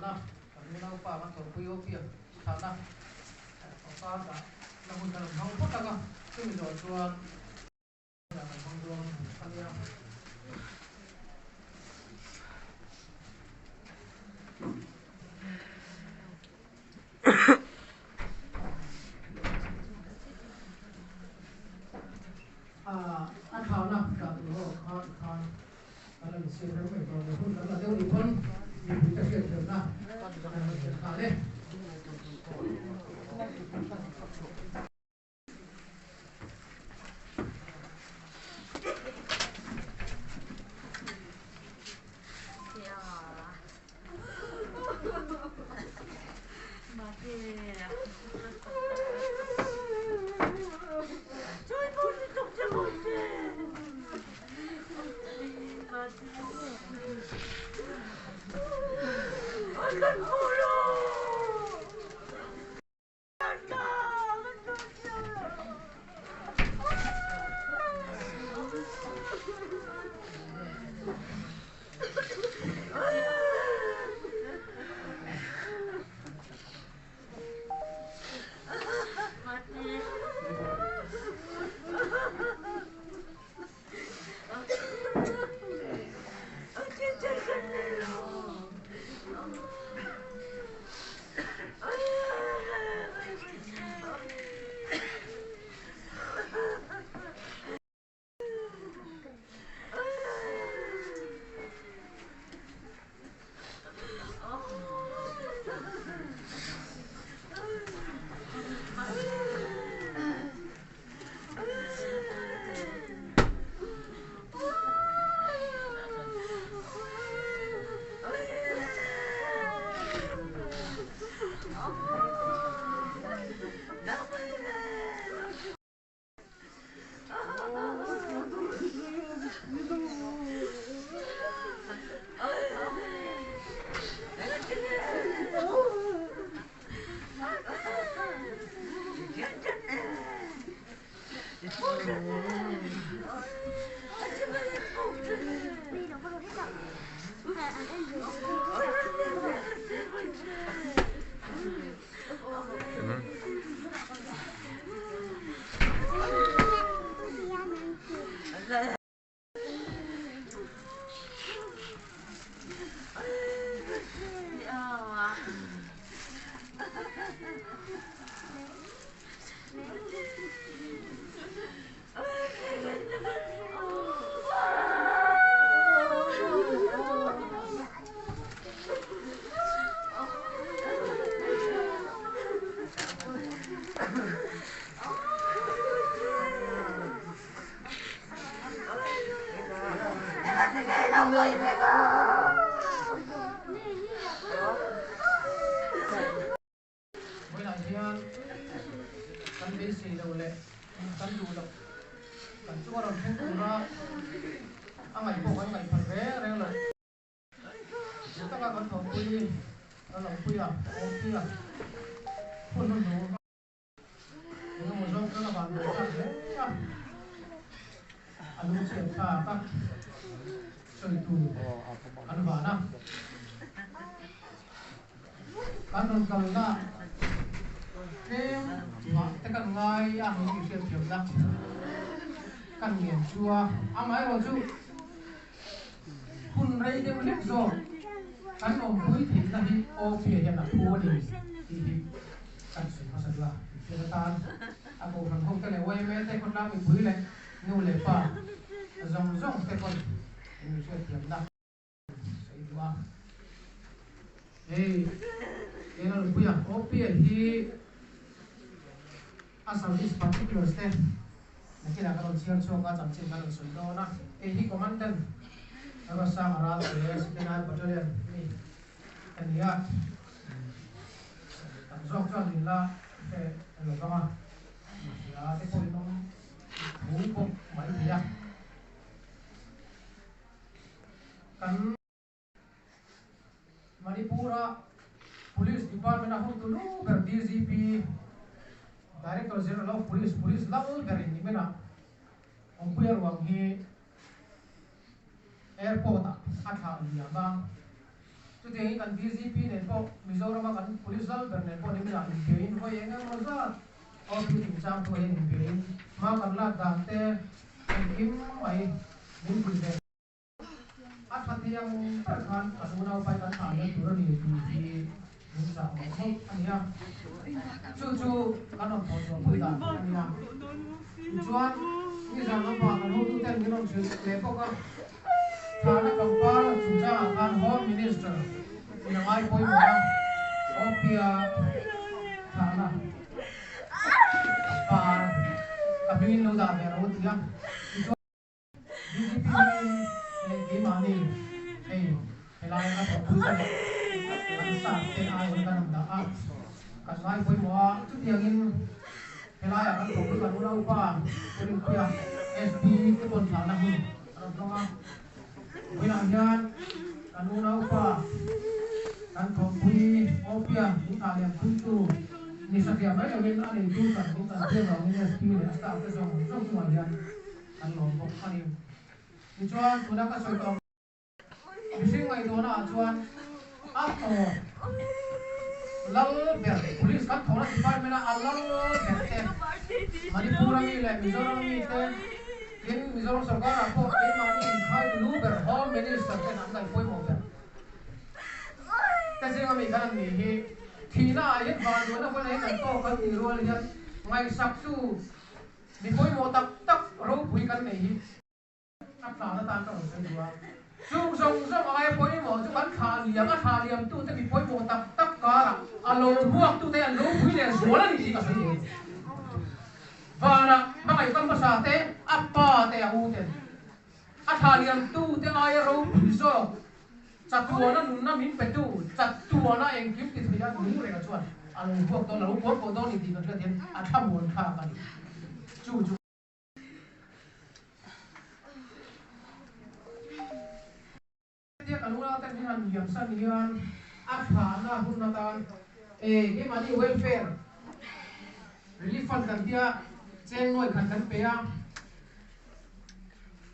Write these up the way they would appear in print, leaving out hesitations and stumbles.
thlahna kan unaupa kan thawhpui Opia thlahna pangpar dah na hun kan rawn hmang phawt ang a, chumi zawh chuan hunah kan hmang dawn a nia. A thlahna dah tur ho kha tikhan kan la insiam reng mai dawn lo. Hun kan la deuh ni pawn mipuite hriatthiamna kan rawn thlen nghal e. Vawiinah hian kan beisei loh leh kan duh loh kan chunga rawn thleng tura a ngaih pawh kan ngaih phalh reng reng lo. Duh taka kan thawhpui kan lo pui a, awmpui a, hun hun hnu eng emaw zawng chuan a van duh tak hle a, a lungchhiat thlak a, sawi tur an van a. Kan rawn kalna tlem mah te kan ngai a ni tih hriatthiamna kan ngen chu a, amaherawhchu hun rei deuh hlek zawk kan awmpui theihna hi Awpia hian a phu a ni tih hi kan sawi hmasa duh a, infiam atan a kohhran hote leh yma te khawtlang mipui leh nu leh pa zawng zawng te pawn in hriatthiamna sawi duh a. Hei Kelalpuia Awpia hi a service particulars te nakinah ka rawn chhiar chhuak a, chanchin ka rawn sawi dawn a. Kei hi Commandant Ruatsanga Ralte City Nine Battalion mi ka ni a, tam zawk chuan min la hre lo vang a, hria te pawhin awm thu bawk mai thei a. Kan. Manipur-a Police Department-a hotu lu ber DGP, Director General of Police, Police lal berin niminah Awmpuia ruang hi Airport-ah a thlah liam a. Chutiangin kan DGP nen pawh Mizorama kan Police lal ber nen pawh niminah inbiain vawi eng emaw zat OP chungchang thu hian inbiain hma kan lak dan te engkim mai min pui ve. A tha thei ang ber khan kan unaupai kan thah liam tur a ni tih hi min chah mawlh mawlh a ni a. Chu chu kan rawn thawh chhuah pui dan a ni a. Tichuan, nizan lampangah kan hotuten min rawn hrilh leh bawk a. Thahna pangpar chungchangah khan Home Minister in a ngai pawimawh a, Opia thahna pangpar ka hmingin lo dah ve ro ti a. Tichuan, DGP hmingin leh keimahni hei helai a thawhpui te leh kan staff te aiawhin kan rawn dah a, kan ngai pawimawh a. Chutiangin helaiah kan thawhpui kan unaupa Purinpuia SP te pawn thlahna hun a rawn hmang a. Vawiinah hian kan unaupa kan thawhpui Opia min thlah lian puitu ni satliah mai lovin a neitu kan min tan tir vangin SP leh a staff te zawng zawng chungah hian kan lawm bawk a ni. Tichuan tuna ka sawi tawh mihring ngaihtuahna ah chuan a tawp lal ber police kan thawhna department a a lal ber te Manipur ami leh Mizoram ami te tin Mizoram sorkar ah pawh keimahni inkhai tulu ber Home Minister ten an ngaih pawimawh ber te zing ami khan an ni hi thihna ah hian vanduaina huan ah hian kan tawk kan tih rual hian ngaihsak tu Mi pawimawh tak tak ropui kan nei hi a tlan atan ka rawn sawi duh a. Chung zawng zawng aia pawimawh chu kan thlah liam, a thlah liamtute mi pawimawh tak tak karah a lo hmuaktute an ropui leh zual a ni tih ka sawi duh a ni. Vanah hmangaih ka hmasa te, a pa te, a u ten a thlah liamtute aia ropui zawk chatuana nunna min petu, chatuana engkim ti thei a nung renga chuan a lo hmuak dawn, a lo kual pawh dawn a ni tih kan hriat hian a thlamuan thlak a ni. Chu chu. Hetia kan unau ten min han liamsan hian a thlahna hun atan e keimahni welfare relief fund kan tia cheng nuai khat kan pe a,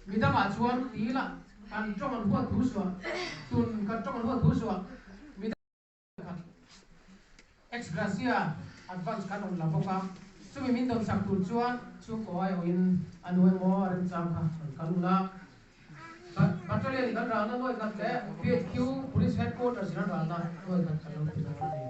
midangah chuan ti ila kan tawng an huat thu suah, tun kan tawng an huat thu suah midang. Ex gratia advance kan rawn la bawk a, chumi min dawn sak tur chuan chhungkaw aiawhin a nu emaw a remchang kha rawn kal ula. Battalion in kan ralna nuai khat leh PHQ Police Headquarters in an ralna nuai khat kan lo ti dawn a ni.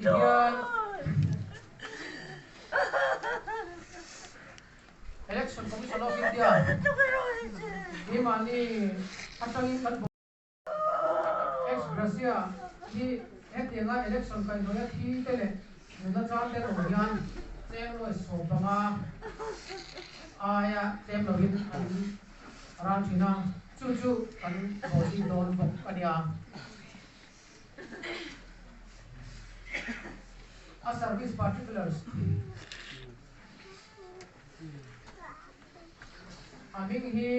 Tihian Election Commission of India keimahni atangin kan Ex gratia hi hetianga election kaihhnawih a thi te leh nunna chang te erawh hian cheng nuai 15 aia tlem loin an ral thin a, chu chu kan hlawhchhin dawn bawk a nia. A service particulars a hming hi.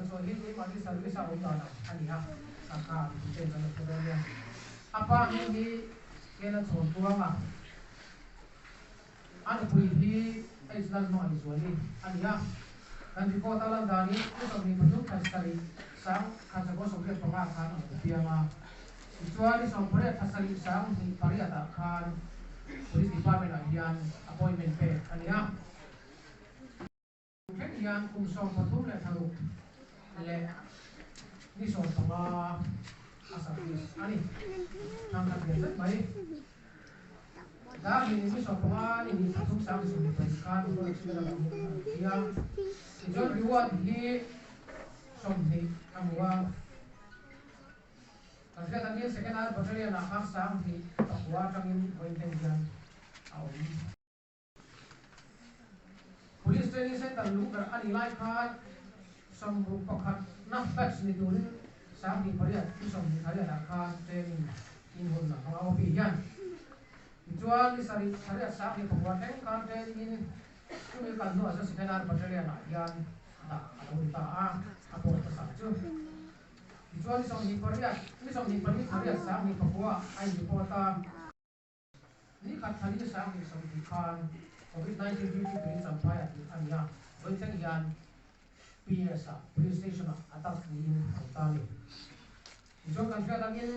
Chuan hi keimahni service a awm dan ang a ni a, kha kha mi ten kan lo hre dawn nia. A pa hming hi Kena Chhawntuanga, a nupui hi H Lalhmangaihzuali a ni a. Kan report a lan danin kum 23 thla sarih sang khat zakaw 85 khan a lo piang a. Tichuan ni 18 thla sarih sang hnih pariatah khan Police Department ah hian appointment pek a ni a. Thleng hian kum 13 leh thlaruk leh ni 15 a service a ni. Thangkhat lian zet mai. Dar hnih ni 15 ni hnih 3 sang 22 khan motor accident avangin a rawn thi a. Tichuan reward hi 20 a hmu a. Kan hriat angin Second R Battalion ah khan 29 atangin vawiin thleng hian a awm. Police Training Centre luh ber a nih lai khan 61 na batch ni turin 28 ni 28 ah khan training in hun a hmang a OP hian. Tichuan ni sarih pariat 29 thleng khan training in chumi kal hnuah chuan Second R Battalion ah hian dah a lo ni ta a, a post hmasa chu. Tichuan ni 28 ni 24 pariat 29 ah a in report a. Ni khat thla ni 20 khan Covid 19 duty turin Champhai ah tirh a ni a, vawi thleng hian PS ah Police Station ah a tak niin a awm ta a ni. Tichuan kan hriat angin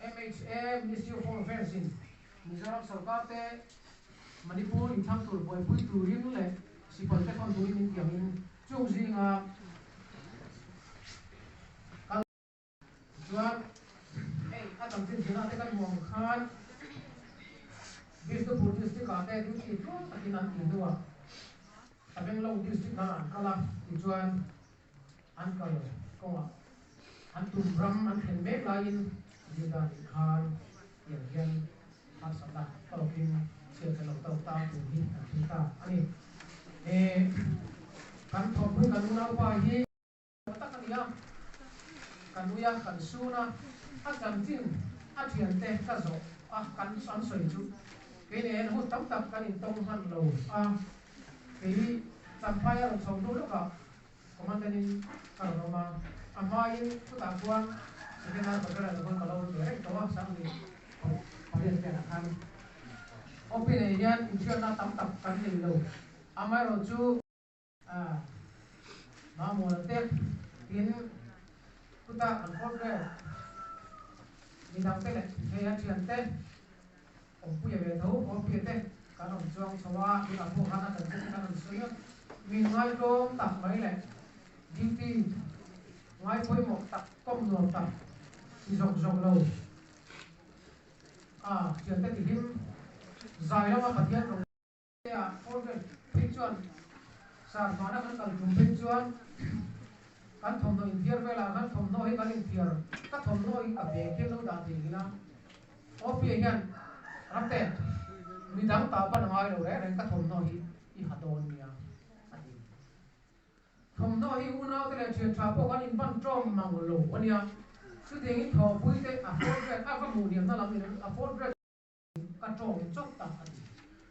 MHA Ministry of Home Affairs in Mizoram sorkar te Manipur inthlang tur buaipui turin leh sipai te thawn turin min tiangin chung zinga kal Tichuan, hei a chanchin zirna te kan hmuh ang khan Bishnupur District ah te duty tluang takin an tih hnuah Tamenglong District lamah an kal a, tichuan an kal kawngah an tum ram an thlen mek laiin zirdan nih khan tiang hian harsatna tawkin chhiat lo tawk ta tur hi an thil ta a ni. He kan thawkpui kan unaupa hi. Tak a ni a, ka nui a, kan sun a, a chanchin a thiante ka zawh a, kan an sawi chu kei nen hun tam tak kan intawng hman lo a, kei Champhai a rawn chho hnu lawkah Commandant in ka rawn awm a, a hmain chutah chuan Second Army Battalion ah chuan ka lo awm ve reng tawh a, 28 velah khan OP nei hian inhriatna tam tak kan nei lo, amaherawhchu. A mamawh te tin chuta an phawt vel midang te leh hei a thian te awmpuia ve tho awmpuia te kan awm chuang chho a tunah pawh khan a chanchin te kan rawn sawi a min ngaitlawm tak mai leh duty ngai pawimawh tak kawm nuam tak ti zawk zawk lo a thian te tihlim zai lama Pathian rawn Tea Organ phei chuan Sarhmana kan kal tum phei chuan kan thawmhnaw inthiar velah khan thawmhnaw hi kan inthiar ka thawmhnaw hi a bag hian lo dah thei ila Opia hian Ramte midang ta pan a ngai lo reng reng ka thawmhnaw hi i ha dawn nia a ti. Thawmhnaw hi unau te leh thian tha pawh kan inban tawm mang lo a nia. Chutiangin thawhpui te a fourth grade a va hmuh hniamna lam in a fourth grade Ka tawng chawt tak a ti.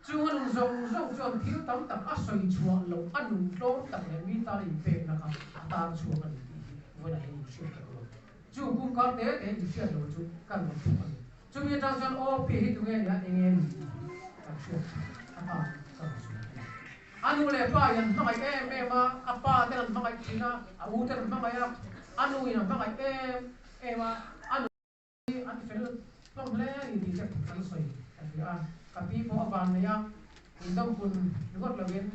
Chung a nun zawng zawng chuan thil tam tak a sawi chhuah loh, a nun tlawm tak leh mi tan inpekna kha a tar chhuak a ni tih hi vawiinah hian inhriat ka duh a. Chung kum kar te te inhriat lo chu ka rawn thawk a ni. Chumi atang chuan aw pi hi tunge nia eng nge ni tih hi kan hriat theih atan ka rawn sawi a ni. A nu leh pa in an hmangaih em em a, a pa ten an hmangaih thin a, a u ten an hmangaih a, a nu in a hmangaih em em a, a nu. An fel hlawm hle a ni tih te kan sawi ka hria a, ka pi pawh a van nei a, indawm kun ringawt lovin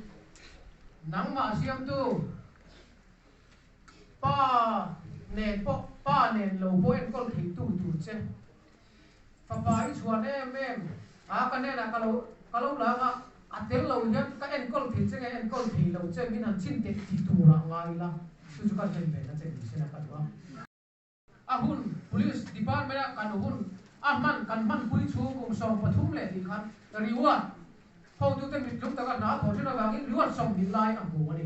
nangmah siamtu pa nen pawh pa nen lo pawh enkawl theitu tur che fapa i chhuan em em a, ka hnenah ka lo ka lo lang a, a tel lo hian ka enkawl thei che nge enkawl thei lo che min han chhin teh ti turah ngai ila chu chu ka hlen ve na che ni se na ka duh a. A hun, Police Department a kan hun a hman kan hmanpui chhung kum 13 leh tih khan reward hotute mitlung taka hna a thawh thin avangin reward 20 lai a hmu a ni.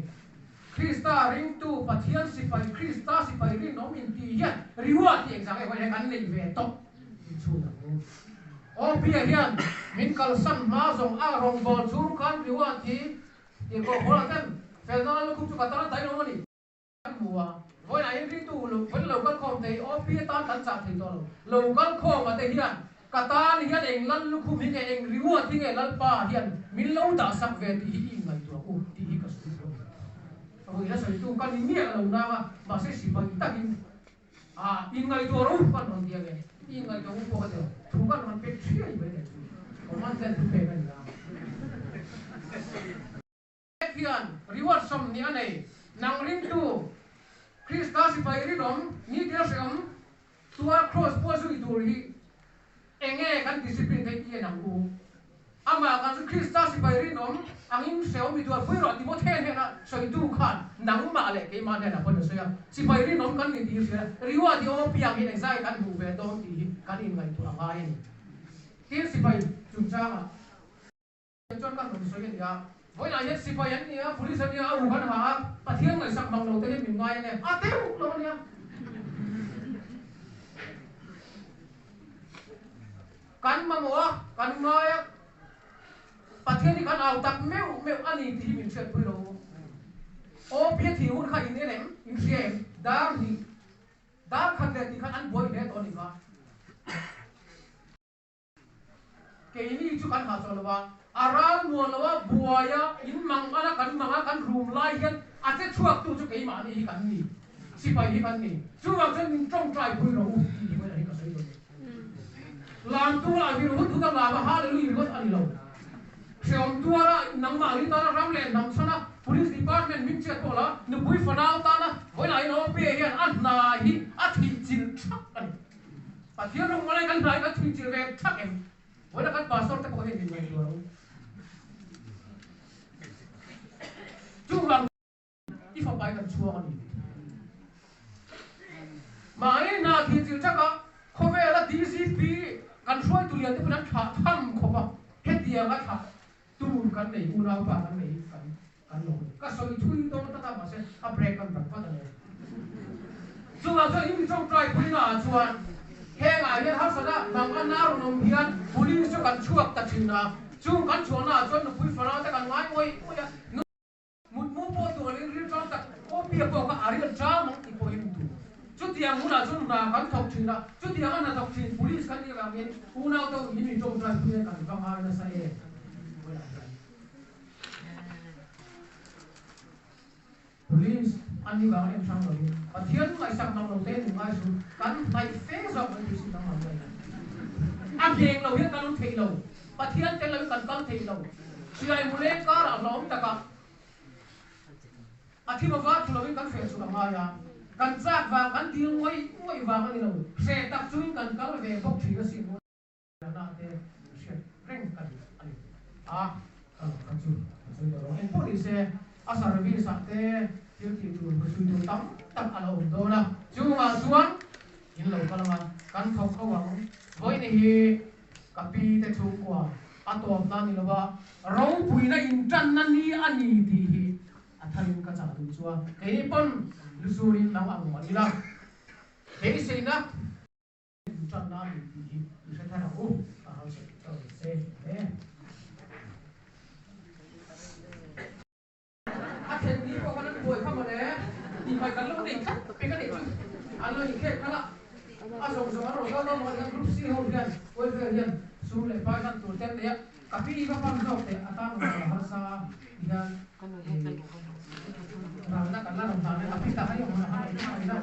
Krista ringtu Pathian sipai Krista sipai rinawm intih hian reward tih engzah nge hawi kan nei ve tawh tih chhun ang u. Opia hian min kalsan hma zawng a rawngbâwl chhung khan reward hi tirhkoh Paula ten felna lukhum chu ka tan a dai lo a ni. Kan hmu a, vawiinah hian ringtu uluk vawiin lo kal khawm thei aw pi atan kan chah thei tawh lo. Lo kal khawm a te hian ka tan hian eng lal lukhum hi nge eng reward hi nge Lalpa hian min lo dah sak ve tih hi i inngaihtuah u tih hi ka sawi duh a ni. Vawiin a sawitu ka ni miah lo nang a, mahse sipai takin a inngaihtuah ro kan rawn ti ange, i inngaihtuah u pawh ka ti lo, thu kan rawn pe thiai mai le chu commandant thu pek a ni a. Hian reward 20 a nei. Nang ringtu, Krista sipai rinawm, ni tel hreawm, tuar cross pawh zui tur hi. Enge kan discipline theih i en ang u? Amah kan chu Krista sipai rinawm angin hrehawm i duat pui rawh Timothea hnena sawitu khan nangmah leh keimah hnenah pawhin a sawi a, sipai rinawm kan ni tih i hria, Riua ti awm apiang hian engzai kan hmuh ve dawn tih hi kan inngaihtuah a ngai a ni. Tin, sipai chungchangah chuan ka rawn sawi a ni a, vawiinah hian sipai an ni a, police an ni a, a u kan ha a, Pathian ngaihsak mang lo te hian min ngai ange, a teuh lo a nia. Kan mamawh a, kan ngai a, Pathian hi kan au tak meuh meuh a ni tih hi min hriatpui lo. Aw pia thih hun kha in en em? In hria em? Dar hnih, dar khat leh tih khan an buai hle tawh a nih kha. Keini chu kan hahchawh lo a, a ral muan lo a, buai a, in mang ana kan mang a, kan rum lai hian a che chhuaktu chu keimahni hi kan ni, sipai hi kan ni. Chuvang chuan min tawngtai pui rawh u tih hi vawiin ah hian ka sawi dawn a ni. Lam tu lah vir hut hut a lam a hallelujah ringawt a ni lo. Hreawm tuara nangmah ri tana ram leh hnam chhana Police Department min chiat pawh la nupui fanau tana vawiin ah hian OP hian a hna hi a thih chilh thak a ni. Pathian rawng malai kan hna hi kan thih chilh ve thak em? Vawiin ah kan pastor te pawh hian min ngaihtuah rawh u. Chuvang I fapa hi kan chhuak a ni tih. Mahni hna thih chilh thak a, khawvela DCP kan hruaitu lian te pawhin an thlah tham khawp a, hetianga thlah tur kan nei, unaupa kan nei hi kan kan lo ni. Ka sawi thui dawn tlat a, mahse a break kan rak vat a ni. Chungah chuan in mi tawngtai puina ah chuan hengah hian harsatna mang a nar rawn awm hian police chu kan chhuak ta thin a, chung kan chhuahna ah chuan nupui fanau te kan ngai ngawih ngawih a. Mutmu pawh tualin ril ṭang tak Copy-a pawh kha a ril ṭang ang tih pawhin duh. Chutiang hunah chuan hna kan thawk ṭhin a, chutianga hna thawk ṭhin Police kan nih avangin unau te in mi ṭawngṭai pui a kan va ngai nasa em vawilah hian. Police an nih vang en hrang lovin Pathian ngaihsak mang lo te min ngai su kan hnaih fe zawk mai tih si dang ang mai. A ngheng lo hian kan awm thei lo. Pathian tel lovin kan kal thei lo. Siai muleng karah hlawm takah a thim a var thu lovin kan hreh chhuah a ngai a, kan chak vang, kan dil ngawih ngawih vang a ni lo. Hreh tak chungin kan kal ve bawk thin a sin. Nana te hriat reng ka duh a ni. A, ka lo kha chu ka sawi tawh lo. Engpawh ni se, a service ah te thil tih tur, hmachhui tur tam tak a lo awm dawn a. Chungah chuan in lo kal ang a, kan thawk ho ang. Vawiin hi Ka pi te chhungkua a tawpna ni lova ropuina intanna ni a ni tih hi a tharin ka chah duh chuan keini pawn lusurin nang ang mah ila beiseina intanna a ni tih hi i hre thar ang u ka hausa tih chauh ni se hle. A then ni pawh khan an buai kha mawle, tih hmai kan lo nei tlat pek a nih chu. An lo inkhek khalh a, a zawng zawng an rawn kal dawn mawle hian Group C ho hian welfare hian sum leh pai hlan tur te an nei a, ka pi va pan zawk teh a tan rawn kal a harsa hian ralna kan la rawn hlan a, ka pi ta hai awm a han ei a.